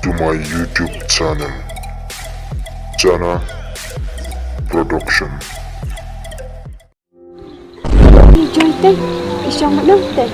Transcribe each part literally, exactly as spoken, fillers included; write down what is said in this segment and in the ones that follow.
to my YouTube channel, Chana Production. Ïa, Joy te, i shong mat noh te.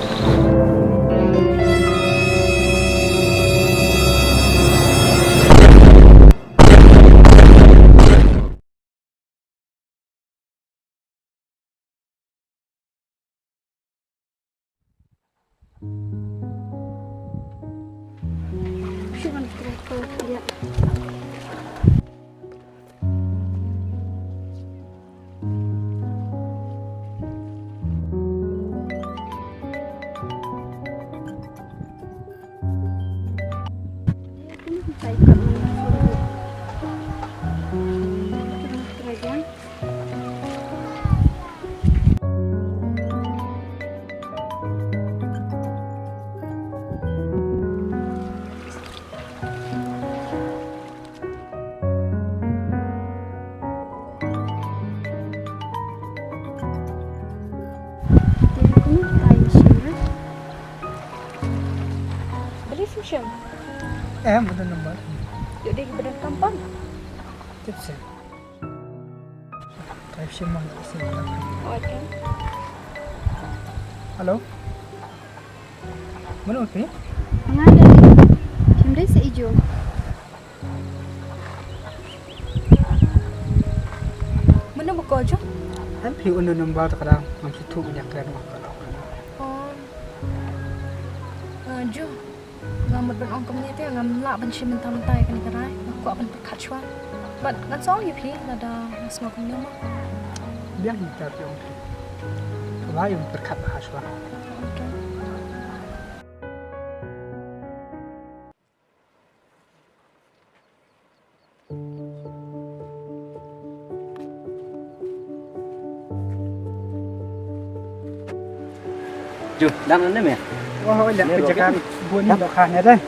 Balei phim shim? Em, ba don number. Ïoh dei ba don kampong. Tip seh. Try shim ma, shim ma. Oh, okay. Hello. Mano phi? Nga dei. Phim dei sa i Ju. Mano ba ko Ju? Em, phi un number ta ka dang. Ngam shu thuh ïa kren ma ka. Oh. Ah, Ju. Nga mut ban ong kumne te, ngam lah ban shim mynta mynta ïa kane ka rai. Nga kwah ban pyrkhat shuwa. Bad ngan sa ong ïa phi lada nga sngew kumne mo. Biang hi, ta phi ong phi. Ka bai ong pyrkhat bha shuwa. Okay. Ju, dang ne me? Oh, oh, ïa, ne, ka jaka bun ni dohkha ne dei.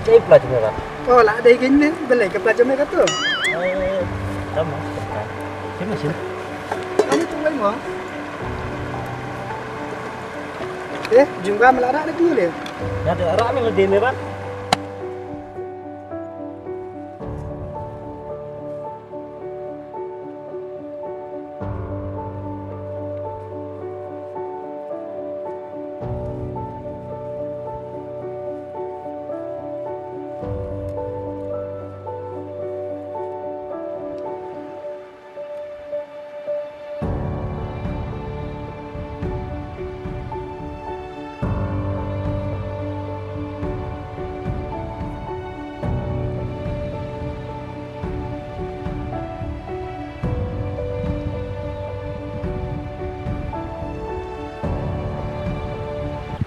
Jai pla jame ba. Oh, la dei kin ne, belai ka pla jame ka tu. Eh, tam. Kim na shin. Ani tu wai mo. Eh, jumpa melak rak dah dulu. Ya, rak ni lagi ni, Bang.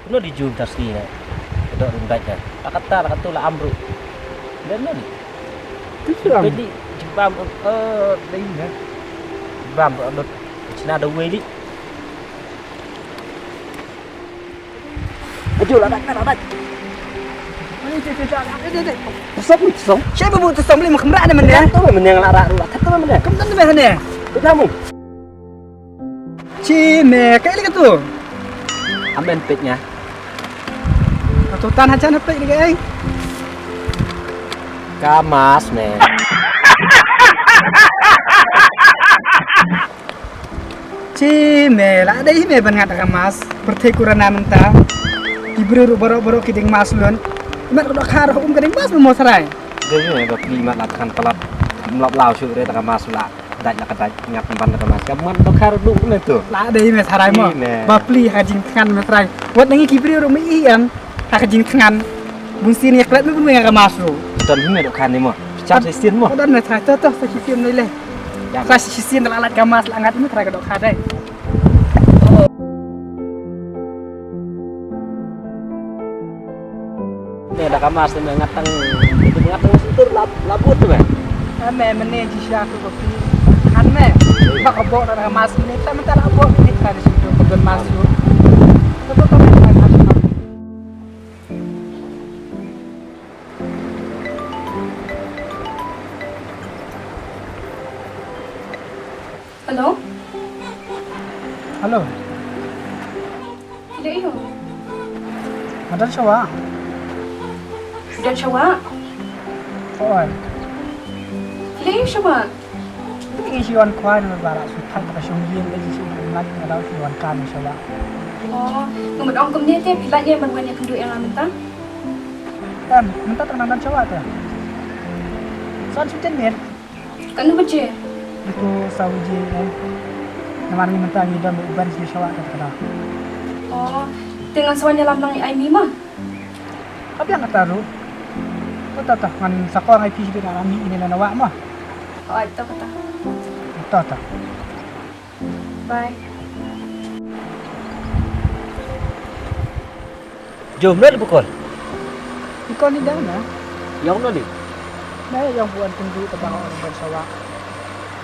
Kuno di jum tas ni na. Kedok rumbait na. Akata akatu la amru. Dan no ni. Tu suram. Beli jebam, eh, dai na. Jebam, eh, dot. Cina da wei di. Ajo la dak, la dak. Ni, ni, ni, ni, ni, ni. Tsong, tsong. Siapa bu tsong beli makan berat ada mana? Kata mana yang la rak rak, kata mana? Kamu tak tahu mana? Kamu. Chi me, kai lagi tu. Amen pek nya. Atu tan hajan pek lagi ai. Kamas me. Chi me, la dei me ban ngat ka mas. Pyrthei corona mynta. Ki briew ruh baroh baroh ki deng mas lun. Mat ka dohkha ruh um ka deng mas mo Sarai. Dei me ba pli mat la than palat. Mlap lau shu re ta ka mas la. Dait la ka dait ngat ban la ka mas. Ka man dohkha ruh duh me tu. La dei me Sarai mo. Chi me. Ba pli ha jingthngan me Sarai. Wat nangi ki briew ruh me i em. Ha ka jingthngan. Bun sien ïa klet me bun ïa ka mas ruh. Don hi me dohkha ni mo. Chap sa shisien mo. Don me Sarai to to sa shisien ni le. Sa shisien la lait ka mas la ngat me Sarai ka dohkha dei. Ne da ka mas me ngat tang, ngat tang sutur la, la but me. Ame mene ji sha tu kopi. Kan me. Ka bok da ka mas me ta me ta la bok ni ka di situ ka don mas tu. Hello? Hello. Aïu? Nga don sha wah. Don sha wah? Oi. Lei sha wah? Ngi shu wan khwai na barak shu thak ka shong yin, ngi shu wan, nga dau shu wan kan sha wah. Oh, nga mut ong kumne te phi lah ne ban wan ïakynduh ïa nga mynta? Em, mynta tang nang don sha wah te. San shu ten minit. Katno baje? Itu saw baje, eh. Namar ngi mynta ngi don u Ben sha wah kata kata. Oh, te ngan sa wan ïalam lang ïa i ma. Ka biang kata ruh. Kata kata ngan sa call ïa phi sha dei na mi ine na wah ma. Oh, ito kata. Ito kata. Bye. Jom, mano ba call? Ïa call ïa u Dang na. Ïa uno ne? Na ïa u wan kynduh kaba nga ong ban sha wah.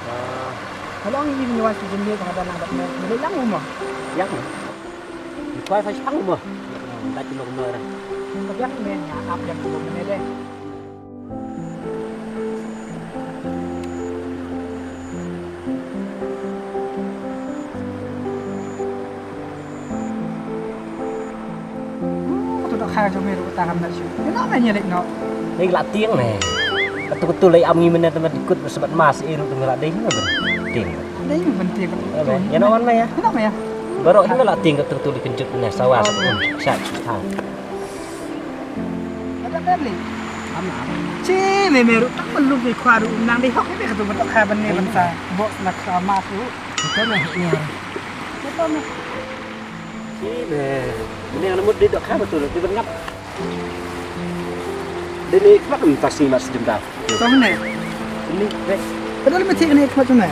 Ah. Nga la ong ïa u wan sha jingmut ba nga dang lang bad me. Me leit lang mo? Ïa mo? Ïa call sa shipang mo? Ïa mo, da ki long mo ra. Ka biang me nga ap ïa mo me de. Katu dohkha jong me ruh tang kam da shu. Ïa noh me ïa leit noh. Dei la tieng me. Katu katu lei am ngi mynne te ma dikut ba sbat mas i ruh te me la dei me ban tieng. Dei me ban tieng katu. Ïa noh wan me ïa. Ïa noh me ïa. Baroh hi me la tieng katu katu lei kynjut me sawa sa. Sha. Ada beli. Ama. Ci me me ruh tak perlu ke khwa ruh nang dei hok me katu betok kha ban ne ban sa. Bok na kha ma ruh. Betul me hok me. Betul me. Ci me. Ini ana mut dei dok kha betul dei ban ngap. Dei ni khmat kan tas ni mas jemda. Betul me. Ini dei. Padahal me ci ni khmat jemda.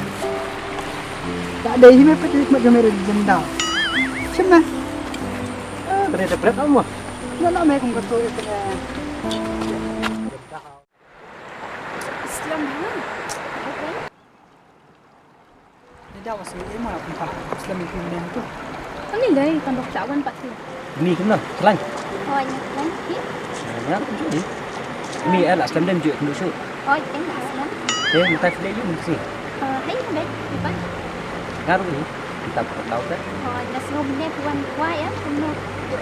Tak dei hi me pati khmat jemda jemda. Ci me. Ah, kena dapret ama. Ïa noh me kum katu ïa kane. Islam ha. Ni da was ni ma kum pa. Islam ni kum tu. Ani lai kan dok lawan pat tu. Ni kumno? Khlaiñ. Hooid, khlaiñ. Ki? Nga ruh kumjuh. Mi eh la slem dem juh kumjuh shuh. Hooid, kan la slem. Te mynta phi leh ïa u mynta sngi? Eh, hei, hei, hei. Nga ruh ni. Kita phi tau te. Hooid, la sngew mynne phi wan kwai eh, kumno?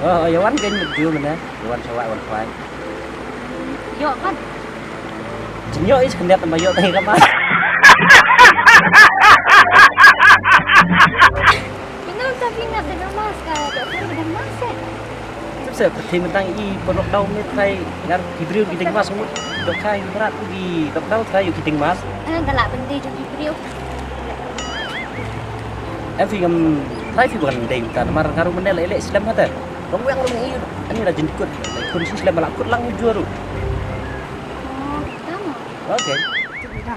Oh, oh, ïa wan kein mut ju mynne. Ïa wan sha wah wan kwai. Ïoh pat. Jin ïoh is kyndiat ba ïoh tang ka mas. Ina ta phi ngat da ka mas ka, da ka da mas eh. Tip sa pyrthei mynta i pynrok dau mynne trai ngar ki briew ki deng mas mut. Dok khai mrat ki dok dau trai ïoh ki deng mas. Eh, galak bynta jong ki briew. Em phi ngam trai phi ban dei ta namar nga ruh mynne la leh slem hata. Long weng long hi ani la jin kut. Kun si slem la kut lang jua ruh. Oh, tama. Okay. Tip ni da.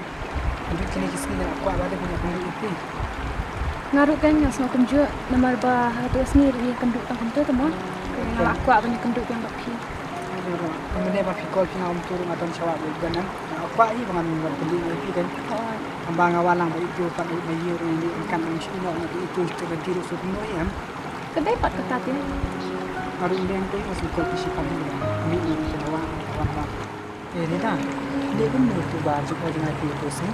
Ndu kini ki sngi la kwah ba de punya pyndu iti. Nga ruh kan nga sngew kumjuh namar ba ha tu sngi ri kan du tang kumtu tama. Nga la kwah ban ïakynduh biang bad phi. Mynne ba phi call phi nga ong tu ruh nga don sha wah ba ïa ngan. Nga kwah hi ba ngan wan pynduh ïa phi kan. Hooid. Haba nga wan lang ba ïa tu pat ïa ïa ïa kan ong shi no na ïa tu tu kan ti ruh sut no ïa. Ka dei pat kata te. Nga ruh ïa tu nga shu call phi shi pat ïa mi ïa tu wah wah wah. Eh Rita, dei kumno tu ba ju ong jngai phi tu sih.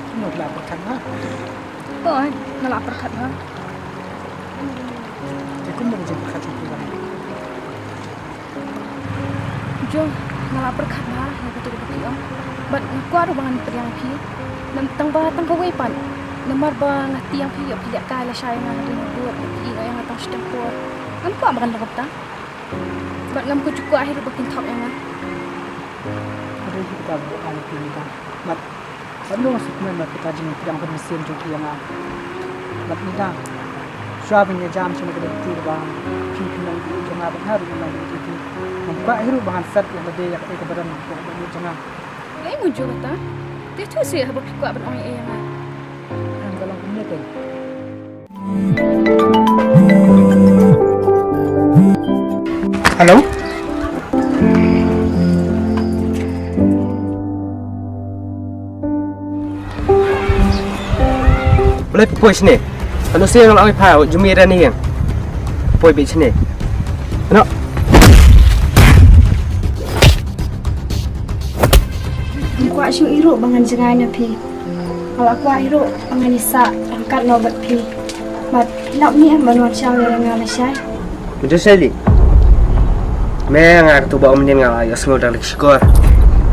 Kumno la pyrkhat ha? Hooid, nga la pyrkhat ha. Te kumno ka jingpyrkhat jong phi ba? Jong, nga la pyrkhat bha ïa katu kaba phi ong. Bad nga kwah ruh ba ngan pdiang ïa phi. Nam tang ba tang kawei pat. Namar ba nga tieng phi ïa phi lehkai lashai nga hadien nga bud, phi ïa nga tang shiteng por. Ngam kwah ba kan long kumta. Bad ngam kwah ju kwah hi ruh ba kin thok ïa nga. Ka dei hi kata ba nga kwah ïa phi Rita. Bad Bad nga sngewthuh ba kata jingpdiang ban mynsiem jong phi ïa nga. Bad Rita, shuwa ban ïa jam sha ka dei kti ba phi phi nang ïa jong nga bad nga ruh nang ïa phi. Ngam kwah hi ruh ba ngan set ïa lade ïa kaei kaba don bad ïa jong nga. Ei, ngu jong kata. Te tu seh haba phi kwah ban ong ïa nga. Em, ka long kumne te. Hello? Balei phi poi shane? Ano sien lang oi pha, jumi ra ni yang. Poi beit shane. Ano? Nga kwah shu ïa ruh ba ngan jngai na phi. Nga la kwah ïa ruh ba ngan ïasah ryngkat noh bad phi. Pat lap ni em ban wan shaw ïa nga lashai. Mynta Sally. Me nga katu ba ym nin nga la ïohsngew da lek shkor.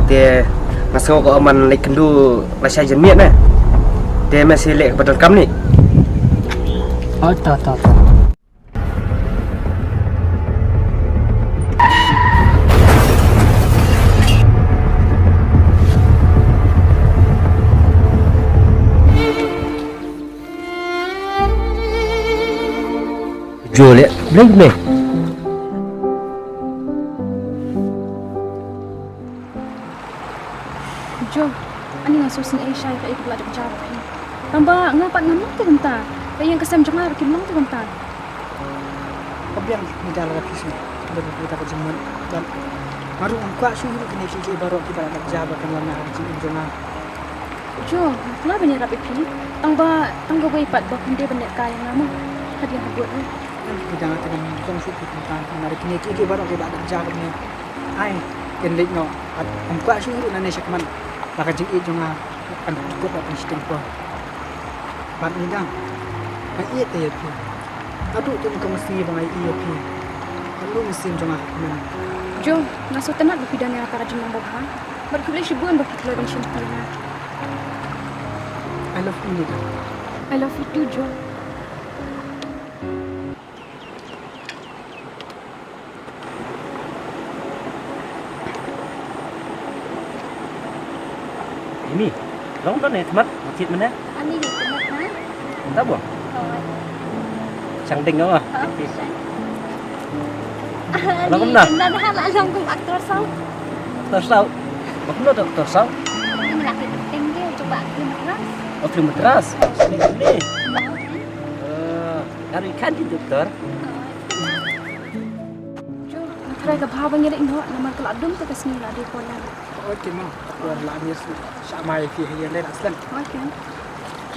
Te nga sngew ko man lek kyndu lashai jan miet ne. Te me si lek ba donkam ni. Oh, to, to, to. Jo leh, bleng bleng. Jo, ani nga sngewsih ei shai kaei kaba la dep jia bad phi. Tang ba nga pat ngam long te kumta. Ka ïing ka sem jong nga ruh kim long te kumta. Ka biang ni da la ka phi sngewsih. Ba phi ta ka jingmut. Bad nga ruh ngam kwah shuh ïa kine ki jingeh baroh kiba la dep jia ba kan wan na ka jingim jong nga. Jo, nga khlaiñ ban ïarap ïa phi. Tang ba tang kawei pat ba phin dei ban lehkai ïa nga mo. Hadien habud ruh. Ngan phi dang ïa kane, ym sngewsih phi tang tang. Namar kine kiei kiei baroh kiba dang jia kumne. Ai, kin leit noh. Bad ym kwah shuh ruh nangne shakhmat. La ka jingïeit jong nga kan pynkut bad pynshiteng por. Bad ngi dang. Nga ïeit te ïa phi. Haduh te nyngkong ka sngi ba nga ïohi ïa phi. Kan long mynsiem jong nga ha kmen. Jo, nga sngewtynnat ba phi don ïa kata ka jinglong babha. Bad khublei shibun ba phi kloi ban shim bynta ïa nga. I love you, Nida. I love you too, Jo. Imi, long don ne tmat, matit mene? Ani ni tmat na. Entah bo. Hoi. Chang ding apa? Hoi. Long kumna? Nda dah la long kum aktor saw. Aktor saw. Makumno aktor saw? Ini laki penting dia coba film keras. Oh, film keras. Sini sini. Eh, Kan kan di doktor. Jo, nga tharai ka bha ba ngi leit noh namar ka la dum te ka sngi la dei poi. Oi te ma, ka la ngi sha mai ti ha ïa lei la slem. Oi te.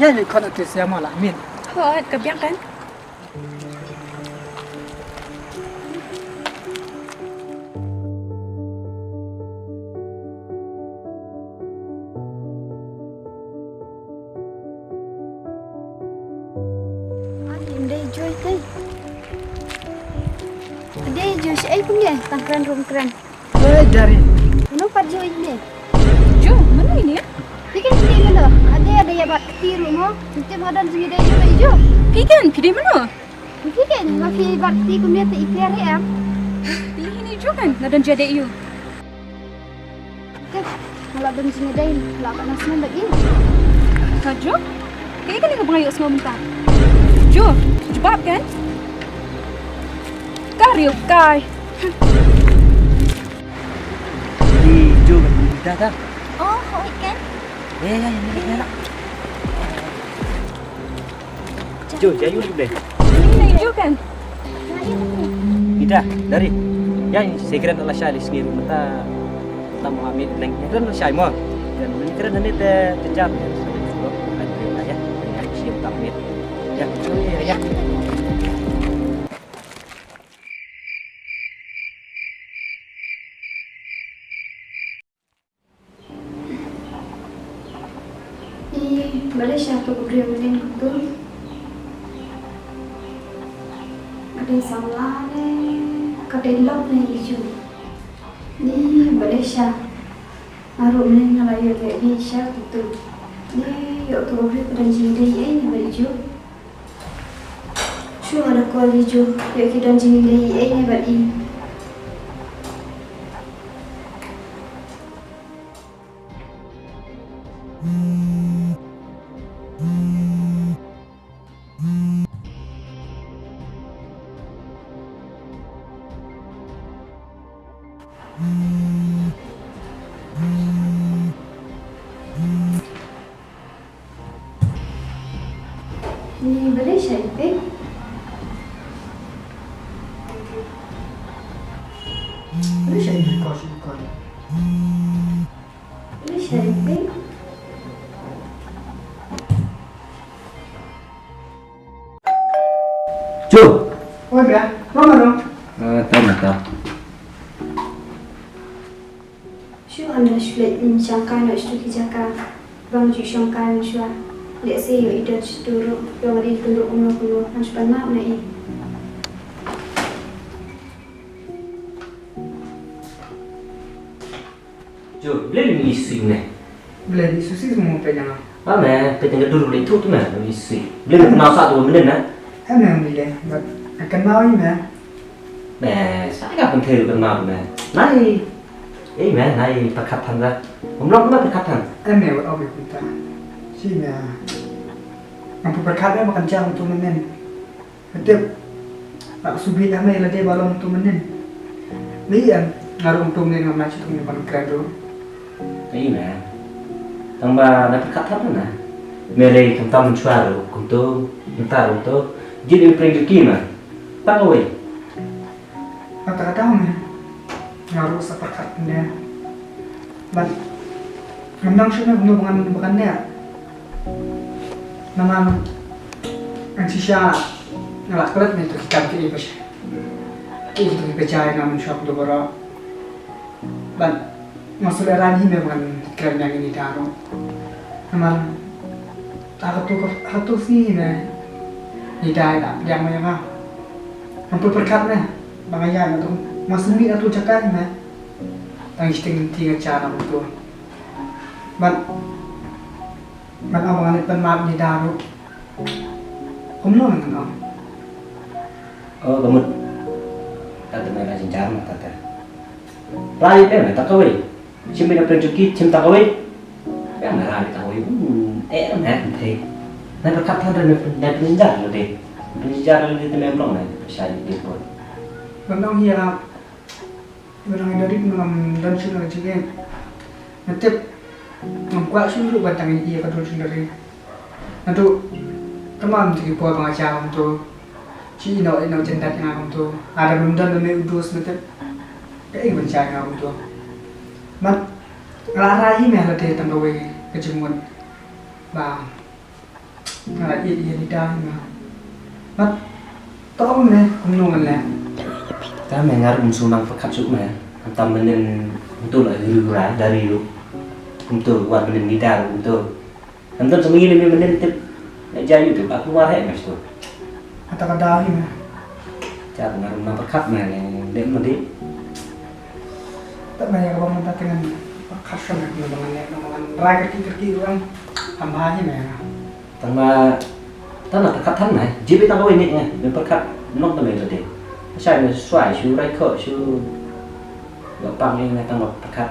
Ïa ni khon te sia ma la min. Oi, ka biang kan. Ani, ym dei Joy te. Dei Joy, shaei kumne, tang kren rum kren. Hei, Dari. Mano pat Joy ne? Jo, mano ine? Phi ken phi dei mano? Ade, ade ïa bat kti ruh mo. Phi te mo don jingïadei Joy, Jo. Phi ken, phi dei mano? Phi ken, ma phi bat kti kumne te i pher hi em. Phi hi ni Jo kan, nga don jingïadei ïa u. Te, nga la don jingïadei, la ka nang sngewbha ïa. Ka Jo? Kaei kane kaba nga ïohsngew mynta? Jo, jubab kan? Ka riewkai. Ni Jo, ka ni da da. Oh, hoi kan? Eh, ya, ya, ya, ya. Jo, ja yu deh. Ni Jo kan? Ida, Dari. Ya, secret ala shai li sngi mynta. Tam amit leng. Ya, kan shai mo. Dan secret ni te tejar. Ai, ya, ya. Ya, siap tam mit. Ya, ya, ya. I, balei sha tu ka briew mynnin katu? Ka dei samla ne, ka dei lok ne i ju. I, balei sha. Nga ruh mynnin nga la ïoh ïa i sha tu tu. I, ïoh tu ka briew ka don jingïadei ei ne bad i ju. Shu nga da call i ju, ïoh ki don jingïadei ei ne bad i. Ni balei sha i pink? Balei sha i pink? Balei sha i pink? Ju. Oi, Bia. Mama dong. Eh, tama ta. Shu anda shu leit shangkai noh shu ki jaka. Bang ju shangkai noh shuwa. Lehse ïoh i dor shitu ruh, ïoh nga dei tunduk kumno kumno, ngan shu pan map na i. Jo, balei me ïohi shisha ne? Balei me ïohi shisha mo peit ïa nga? Ba me, peit ïa nga dur balei tu tu me, me ïohi shisha. Balei me kynmaw sa tu mynnin ne? Em em balei, bad nga kynmaw ïa me. Me, sa ka pynthei ruh kynmaw me. Nai. Ei me, nai pyrkhat than ra. Ym long me pyrkhat than. Em me, wat ong me kumta. Shi me. Ngam pyrkhat me ba kan jia kumtu mynnin. Nga tip. Nga sngewbha ïa me lade ba long kumtu mynnin. Ni em, nga ruh kumtu mynnin ngam lah shuh ban kren ruh. Ei me. Tang ba na pyrkhat than na. Me lei khamtam mynshuwa ruh kumtu, mynta ruh kumtu. Jin im pyrshah ki me. Tang kawei. Kata kata me. Nga ruh sa pyrkhat ne. Bad ngam nang shuh ne kumno ba ngan, ba ngan ne. Namar ngan shisha nga la klet ne to ki kam ki ei ba sha. Ki to ki ba jai na mynshuwa kumto baroh. Bad nga shu lehrain hi me ba ngan kren ïa ngi Nida ruh. Namar ha kato ka, ha kato sngi hi me Nida i la pdiang ma ïa nga. Ngam pyrkhat me ba nga ïaid na to, nga sngewmih na to jaka hi me. Tang shiteng lynti nga jia na kumto. Bad, bad ong ba ngan leit pan map Nida ruh. Kumno ngan ong? Oh, ka mut. Ka te me ka jynjar na ka te. Rai te me ta kawei. Shim beit na pyrshah ki, shim ta kawei. Biang na rai ta kawei. Hmm, eh, na te. Na pyrkhat than re na pyrshah lade. Pyrshah lade te me mlong na. Pyrshah lade pun. Ban ong hi ïa nga. Ban ong ïa David ngam don shuh na ka jingim. Nga tip. Ngam kwah shuh ruh ban tang ïa ka dur jong David. Naduh, ka mam te ki por ba nga jia kumto. Shi ïehnoh ïehnoh jyndat ïa nga kumto. Lada ym don me u dos me tip. Kaei ban jia ïa nga kumto. Bad nga la rai hi me lade tang kawei ka jingmut. Ba nga la ïeit ïa Nida hi me. Bad to ong me kumno ngan leh. Te me nga ruh ngam shu nang pyrkhat shuh me. Khamtam mynnin kumto la ri rai da ri ruh. Kumto wat mynnin Nida ruh kumto. Ngan don sa ma ngi ne me mynnin tip. Nga jia ïa u tip ba kumwar heh me shu. Kata ka daw hi me. Jia nga ruh nang pyrkhat me ne dei ma dei. Tang ïa kaba mynta te ngan pyrkhat shuh me kumno ba ngan leh, kumno ba ngan rai kyrkieh kyrkieh ruh em. Ham bha hi me. Tang ba tang na pyrkhat than me. Jia beit tang kawei ne me. Me pyrkhat nok tang me ba dei. Shai me shuwa shu rai khoh shu. Ïoh pang ïa me tang ba pyrkhat.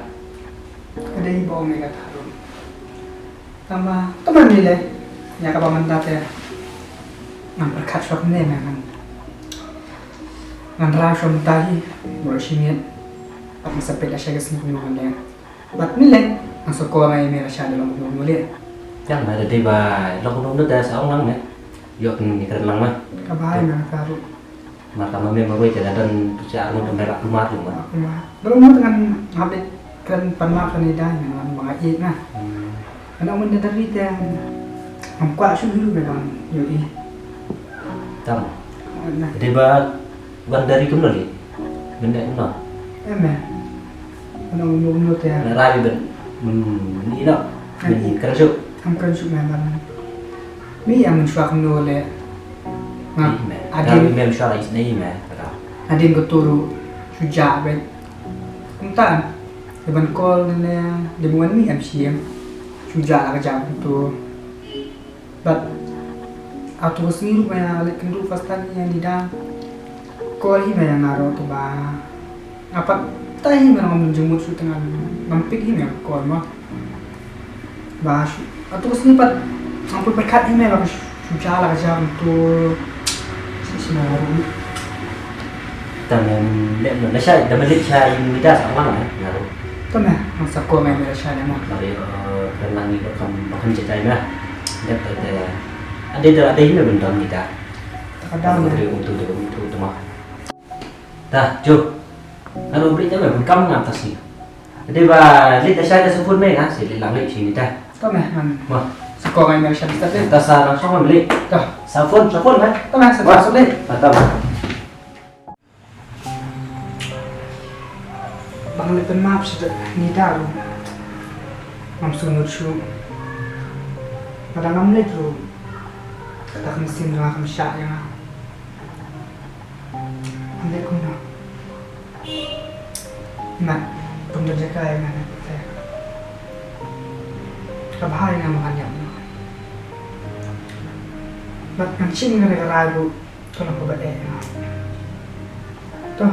Ka dei ba ong me kata ruh. Tang ba, tang ba ngi leh. Ïa kaba mynta te. Ngan pyrkhat shuwa kumne me ngan. Ngan rah shuwa mynta hi. Baroh shi miet. Bad ngan sa peit lashai ka sngi kumno ngan leh. Bad ngi leh. Ngan sa call ïa me lashai da long kumno kumno leh. Ïa me da dei ba long kumno kumno da sa ong lang me. Ïoh pynïakren lang me. Kaba ai me ka ruh. Mar ka ma me marwei te da don pyrshah arngut da me la kulmar ïa ma. Kulmar. Baroh mut ngan hap dei kren pan map ka Nida ngan wan ba nga ïeit na. Hmm. Ngan ong mynta da ri te ngam kwah shuh ïa me ban ïohi. Tam. Wan na. Dei ba wan da ri kumno li? Mynta kumno? Em eh. Ngan ong kumno kumno te. Ngan rai ban. Hmm, ni no. Em. Ban kren shuh. Ngam kren shuh me ban. Mi ïa mynshuwa kumno leh. Nga. Ih, me. Adien. Nga mi mynshuwa la isnei me. Kata. Adien ka tur shu jah beit. Kumta. Leh ban call ne leh ban wan mi em shim. Shu jah la ka jah kumtu. Bad. Atu ka sngi ruh nga ïa leit kynduh first time ïa Nida. Call hi me ïa nga ruh tu ba. Nga pat tai hi me ngam jingmut shuh te ngan ngam pick hi me call mo. Ba shu atu ka sngi pat ngam pyrkhat hi me ba shu jia la ka jia kumtu. Shi shi ma ruh. Tang me leh me lashai da me leit shai Nida sa wan me nga ruh. Tang me ngam sa call me me lashai ne mo. Ba ri eh kren lang ni ba kham ba kham jai jai me. Dep te te. Ade da ade hi me ban don Nida. Ta ka da me. Ade kumtu de kumtu de ma. Ta, Jo. Nga ruh bri te me bun kam ngam ta sngi. Dei ba leit da shai da sa phone me nga, sa leit lang leit shi Nida. To me, man. Ma. Sa ko ngai me shai da te. Ta sa lang shong me leit. To. Sa phone, sa phone me. To me, sa phone leit. Ma ta ma. Bang leit pynmap shi da Nida ruh. Ngam sngewthuh shuh. Nga dang ngam leit ruh. Kata ka mynsiem jong nga kam shah ïa nga. Ngam leit kumno. Mat, kam don jaka ïa nga na pyrthei. Ka bha ïa nga ba ngan ïap noh. Mat, ngan shim ïa kane ka rai ruh. Ka long kaba eh ïa nga. To.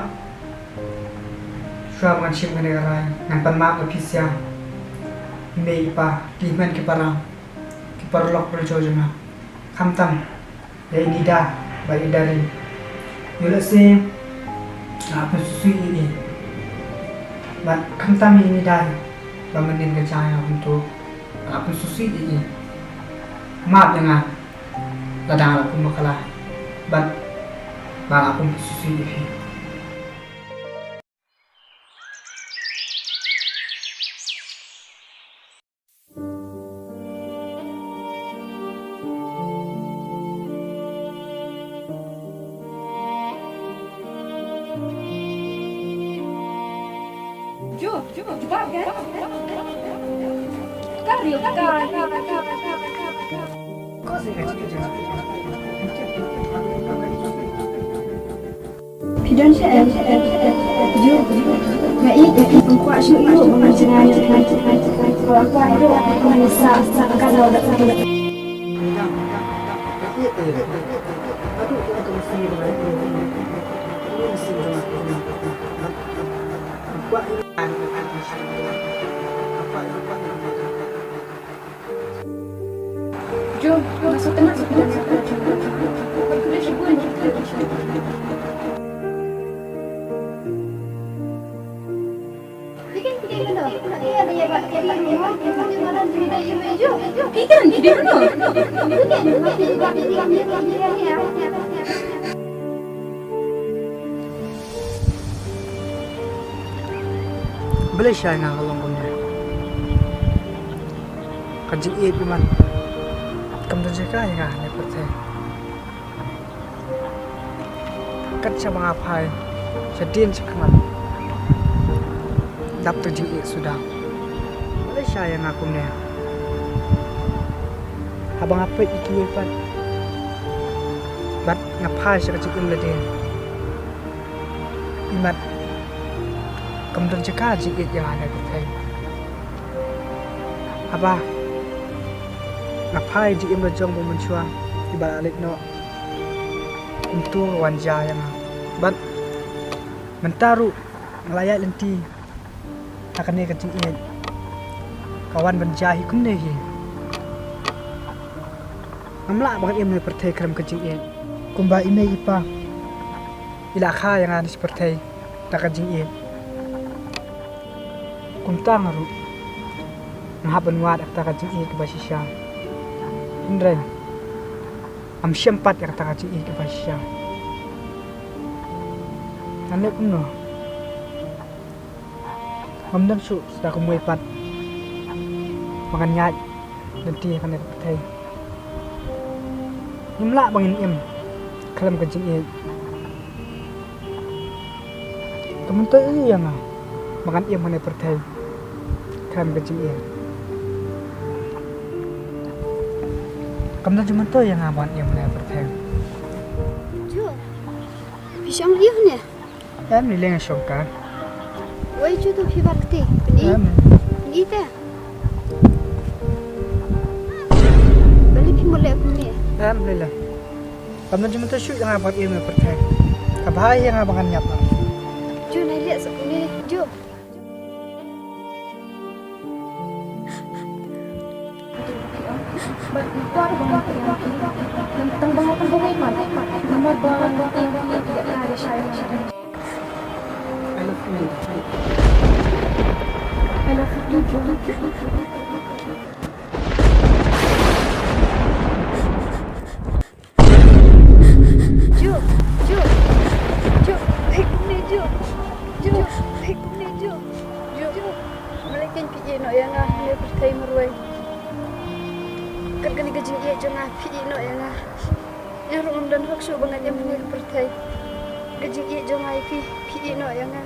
Shuwa ba ngan shim kane ka rai, ngan pan map ïa phi sha i mei i pa, ki hynmen ki para, ki paralok parajor jong nga. Khamtam ïa i Nida bad i Daring. Ïoh lehse nga la pynsusuid ïa i. Bad khamtam ïa i Nida ba mynnin ka jia ïa nga kumto, nga la pynsusuid ïa i. Map ïa nga lada nga la kum bakla bad ba nga la kum pynsusuid ïa phi. Jo, jo, jubab kan? Ka real ka. Phi don sha em? Ju, nga ïeit ïa phi, pynkwah shuh ïa u ba ngan jngai jngai jngai jngai. Ba kwah ïa u ba ngan sah sah ka daw da ka. Jom, masuk tengah, masuk tengah. Balei sha nga ka long kumne? Ka jingïeit, Iman, kam don jaka ïa nga ha kane ka pyrthei. Kat shaba nga phai shadien shakhmat, dap da ka jingïeit suda. Balei sha ïa nga kumne? Haba nga peit ïa kiwei pat bad nga phai sha ka jingim lade, Iman, kam don jaka jingïeit ïa nga ha kane ka pyrthei. Haba nga phai jingim la jong ba mynshuwa, iba la leit noh, kumto ka wan jia ïa nga. Bad mynta ruh nga la ïaid lynti ha kane ka jingïeit, ka wan ban jia hi kumne hi. Ngam lah ba ngan im ha kane ka pyrthei khlem ka jingïeit. Kumba i mei i pa i la kha ïa nga ha kane ka pyrthei da ka jingïeit, kumta nga ruh nga hap ban wad ïa kata ka jingïeit kaba shisha. Hynrei ngam shem pat ïa kata ka jingïeit kaba shisha. Ngan leh kumno? Ngam don shuh sa da kumwei pat ba ngan ïaid lynti ha kane ka pyrthei. Ngim lah ba ngin im khlem ka jingïeit. Ka myntoi ïa nga ba ngan im ha kane ka pyrthei khlem ka jingïeit. Kam don jingmyntoi ïa nga ba ngan im ha kane ka pyrthei. Jo, phi shong ïa une? Em, ni leng shong ka. Wei, ju tu phi bar kti. Pni. Em. Pni te. Bali phi mole pni. Em, ni leng. Kam don jingmyntoi shuh ïa nga ba ngan im ha kane ka pyrthei. Ka bha ïa nga ba ngan ïap. Ju, nai leh sa pni. Ju. Jo, Jo, Jo, peit kumne Jo. Jo, peit kumne Jo. Jo, balei kein phi ïeh noh ïa nga ha kane ka pyrthei marwei? Kat kane ka jingïeit jong nga phi ïeh noh ïa nga. Nga ruh ngam don hok shuh ba ngan im ha kane ka pyrthei. Ka jingïeit jong nga ïa phi, phi ïeh noh ïa nga.